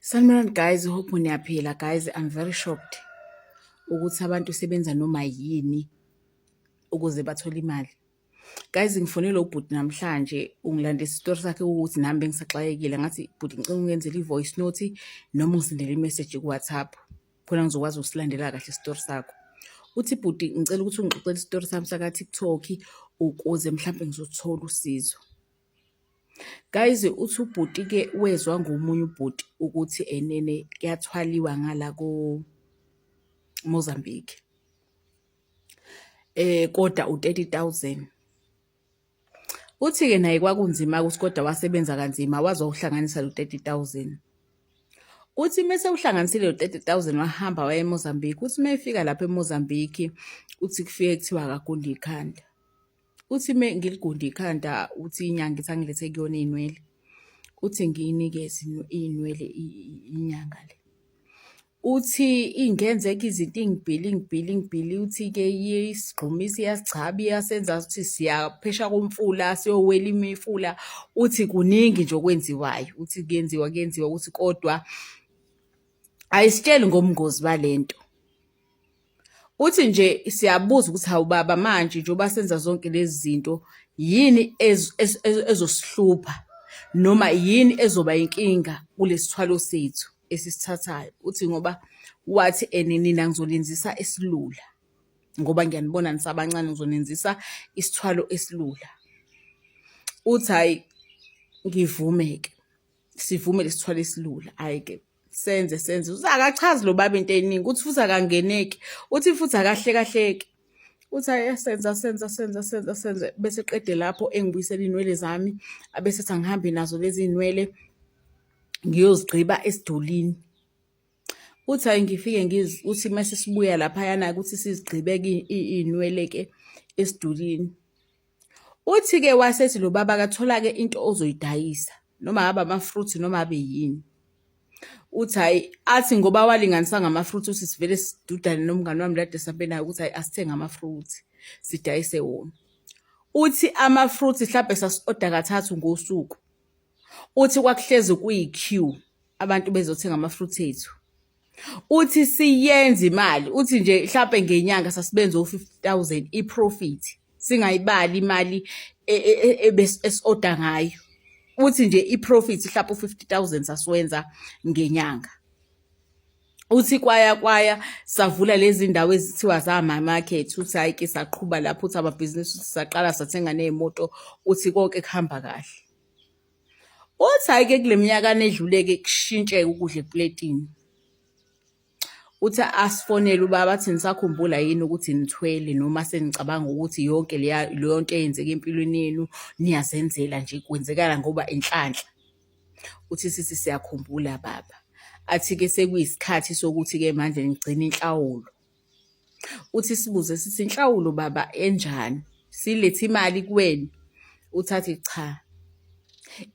Sanibonani guys, hope niyaphila guys. I'm very shocked ukuthi abantu sebenza noma yini ukuze bathole imali. Guys, ngifonelwe ubhuti namhlanje, ungilandisa isitori sakhe ukuthi nami bengisaxakekile. Ngathi bhuti, ngicela ungenzele i-voice note noma ungisendele i-message ku-WhatsApp khona ngizokwazi ukusilandela kahle isitori sakho. Uthi bhuti, ngicela ukuthi ungixoxele isitori sami saka-TikTok ukuze mhlampe ngizothola usizo. Guys, uthi ubhuti-ke wezwa ngomunye ubhuti ukuthi enene kuyathwaliwa ngala ko-Mozambique. Kodwa u-30,000. Uthi-ke naye kwakunzima ukuthi kodwa wasebenza kanzima waze wawuhlanganisa lo 30,000. Uthi mese uhlanganisile lo 30,000 wahamba waya eMozambique. Uthi uma efika lapha eMozambique, uthi kufike kuthiwa akagunde ikhanda. Uthi me ngiligunde ikhanda, uthi inyanga ithi angilethe kuyona iy'nwele. Uthi ngiyinikeze iy'nwele inyanga le. Uthi ingenzeka izinto ingibhile ingibhile ingibhile, uthi-ke iyasigxumisa iyasigcaba iyasenza ukuthi siyaphesha komfula siyowela imifula. Uthi kuningi nje okwenziwayo, uthi kuyenziwa kuyenziwa ukuthi kodwa ayisitsheli ngobungozi bale nto. Uthi nje siyabuza ukuthi hawu baba, manje njengoba senza zonke lezi zinto yini ezosihlupha noma yini ezoba inkinga kulesithwalo sethu esisithathayo? Uthi ngoba wathi ene nina ngizonenzisa esilula ngoba ngiyanibona nisabancane, ngizonenzisa isithwalo esilula. Uthi hhayi, ngivume-ke, sivume lesithwalo esilula, hhayi-ke senze senze. Uthi akachazi lo baba into eningi, uthi futhi akangeneki, uthi futhi akahlekahleki. Uthi hhayi, senza senza senza senza senze bese eqede lapho engibuyisela iy'nwele zami, abese ethi angihambe nazo lezi iy'nwele ngiyozigqiba esidulini. Uthi hhayi, ngifike uthi mase sibuya laphayana-ke uthi sizigqibe-ke iy'nwele-ke esidulini. Uthi-ke wasethi lo baba akathola-ke into ozoyidayisa noma ngabe ama-fruit noma abe yini. Uthi hhayi, athi ngoba walinganisa ngama-fruit, uthi sivele sidudane nomngani wami lo ade sihambe naye ukuthi hhayi, asithenge ama-fruit sidayise wona. Uthi ama-fruit hlampe sasi-oda kathathu ngosuku. Uthi kwakuhlezi kuyi-queue abantu bezothenga ama-fruit ethu. Uthi siyenza imali, uthi nje hlampe ngenyanga sasibenza o-50,000 i-profit, singayibali imali esi-oda ngayo. Uthi nje i-profit hlampe u-50,000 sasiwenza ngenyanga. Uthi kwaya kwaya savula lezi ndawo ezithiwa zama-market, uthi hhayi-ke saqhuba lapho, uthi amabhizinisi saqala sathenga ney'moto, uthi konke kuhamba kahle. Uthi hhayi-ke kule minyakana edlule-ke kushintsheke ukudla epuleyitini. Uthi asifonele ubaba athi nisakhumbula yini ukuthi nithwele noma senicabanga ukuthi yonke leya leyo nto eyenzeka empilweni yenu niyazenzela nje kwenzekala ngoba inhlanhla. Uthi sithi siyakhumbula baba. Athi-ke sekuyisikhathi sokuthi-ke manje nigcine inhlawulo. Uthi sibuze sithi inhlawulo baba enjani? Silethe imali kuwena? Uthi athi cha.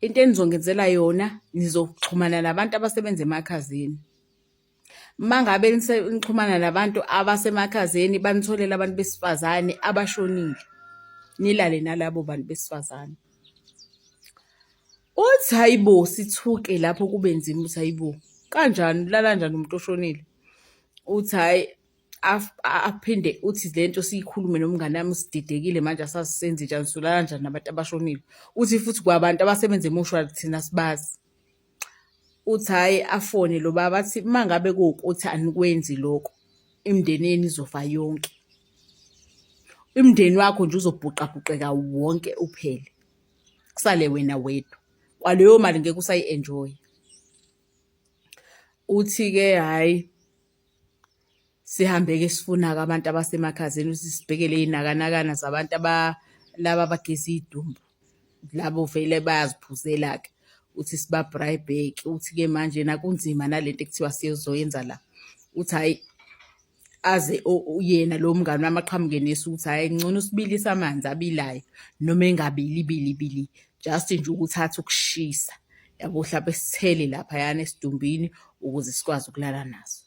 Into enizongenzela yona nizoxhumana nabantu abasebenza emakhazeni. Uma ngabe nixhumana nabantu abasemakhazeni banitholele abantu besifazane abashonile, nilale nalabo bantu besifazane. Uthi hhayi bo, sithuke lapho kube nzima ukuthi hhayi bo, kanjani ulala kanjani nomuntu oshonile? Uthi hhayi, aphinde uthi le nto siyikhulume nomngani wami sididekile manje asazi senzenjani, solala kanjani nabantu abashonile. Uthi futhi kwabantu abasebenza emoshwari thina asibazi. Uthi hhayi, afone lo baba athi uma ngabe kuwukuthi anikwenzi lokho, imindeni yenu izofa yonke. Umndeni wakho nje uzobhuqabhuqeka wonke uphele, kusale wena wedwa. Kwaleyo mali ngeke usayi-enjoy-a. Uthi-ke hhayi, sihambe-ke sifuna-ke abantu abasemakhazeni ukuthi sibheke ley'nakanakana zabantu laba abageza iy'dumbu. Labo vele bayaziphuzela-ke, uthi siba-bribe-ke. Uthi-ke manje nakunzima nale nto ekuthiwa sizoyenza la. Uthi hhayi, aze yena lo mngani wami aqhamuke nesu ukuthi hhayi, ngcono sibilise amanzi abilayo noma engabili bili bili, just nje ukuthi athi ukushisa yabo, hlampe sithele laphayana esidumbini ukuze sikwazi ukulala naso.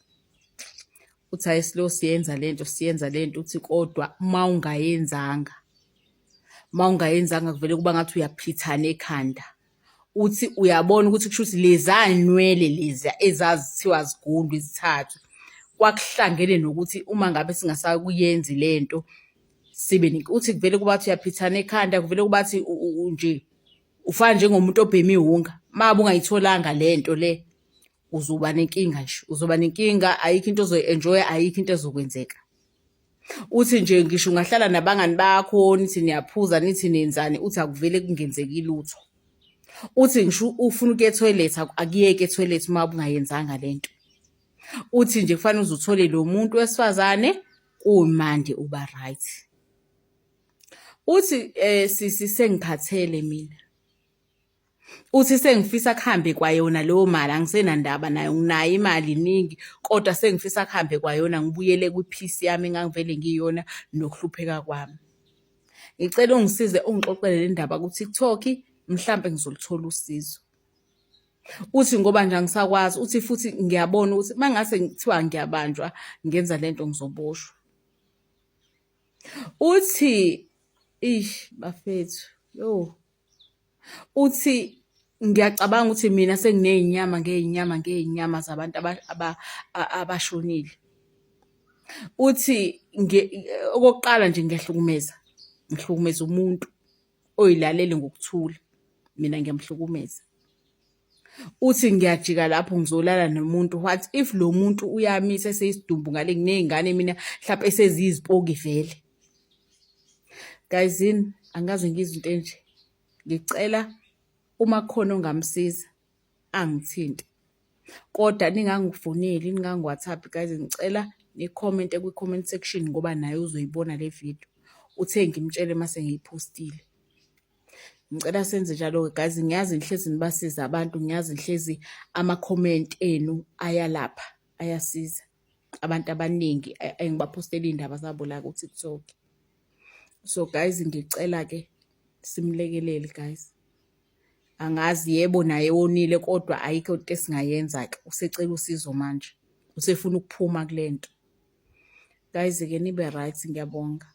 Uthi hhayi, silo siyenza le nto, siyenza le nto, uthi kodwa uma ungayenzanga, uma ungayenzanga kuvele kuba ngathi uyaphithana ekhanda. Uthi uyabona ukuthi kusho ukuthi leza nywele leziya ezazithiwa zigundwe zithathwe, kwakuhlangene nokuthi uma ngabe singasakuyenzi le nto sibe uthi kuvele kubathi uyaphithana ekhanda, kuvele kubathi nje ufana njengomuntu obhema iwunga. Uma ngabe ungayitholanga le nto le uzoba nenkinga nje, uzoba nenkinga, ayikho into ozoyi-enjoy-a, ayikho into ezokwenzeka. Uthi nje ngisho ungahlala nabangani bakho nithi niyaphuza nithi nenzani uthi akuvele kungenzeki lutho. Uthi ngisho ufuna ukuya ethoyilethi akuyeki ethoyilethi uma ungayenzanga le nto. Uthi nje kufanele uze uthole lo muntu wesifazane kumande uba right. Uthi sisi sengikhathele mina. Uthi sengifisa kuhambe kwayona leyo mali angisenandaba nayo nginayo imali iningi kodwa sengifisa kuhambe kwayona ngibuyele kwi-peace yami engangivele ngiyiyona nokuhlupheka kwami. Ngicela ungisize ungixoxele le ndaba ku-TikTok mhlampe ngizoluthola usizo. Uthi ngoba nje angisakwazi, uthi futhi ngiyabona ukuthi uma ngase kuthiwa ngiyabanjwa ngenza le nto ngizoboshwa. Uthi eish bafethu yoh. Uthi ngiyacabanga ukuthi mina senginey'nyama ngey'nyama ngey'nyama zabantu abashonile. Uthi okokuqala nje ngiyahlukumeza, ngihlukumeza umuntu oyilalele ngokuthula, mina ngiyamhlukumeza. Uthi ngiyajika lapho ngizolala nomuntu, what if lo muntu uyamisa eseyisidumbu ngale nginey'ngane mina hlampe eseziyizipoki vele. Gayizini angikaze ngizwe into enje. Ngicela uma kukhona ongamsiza angithinte. Kodwa ningangifoneli, ningangi-WhatsApp guys, ngicela nikhomente kwi-comment section ngoba naye uzoyibona le video. Uthe ngimtshele mase ngiyiphostile. Ngicela senze njalo-ke guys, ngiyazi nihlezi nibasiza abantu, ngiyazi nihlezi ama-comment enu ayalapha, ayasiza abantu abaningi engibaphostela iy'ndaba zabo la ku-TikTok. So guys, ngicela-ke simlekelele guys. Angazi yebo naye wonile kodwa ayikho into esingayenza-ke, usecela usizo manje, usefuna ukuphuma kule nto. Guys-ke nibe right, ngiyabonga.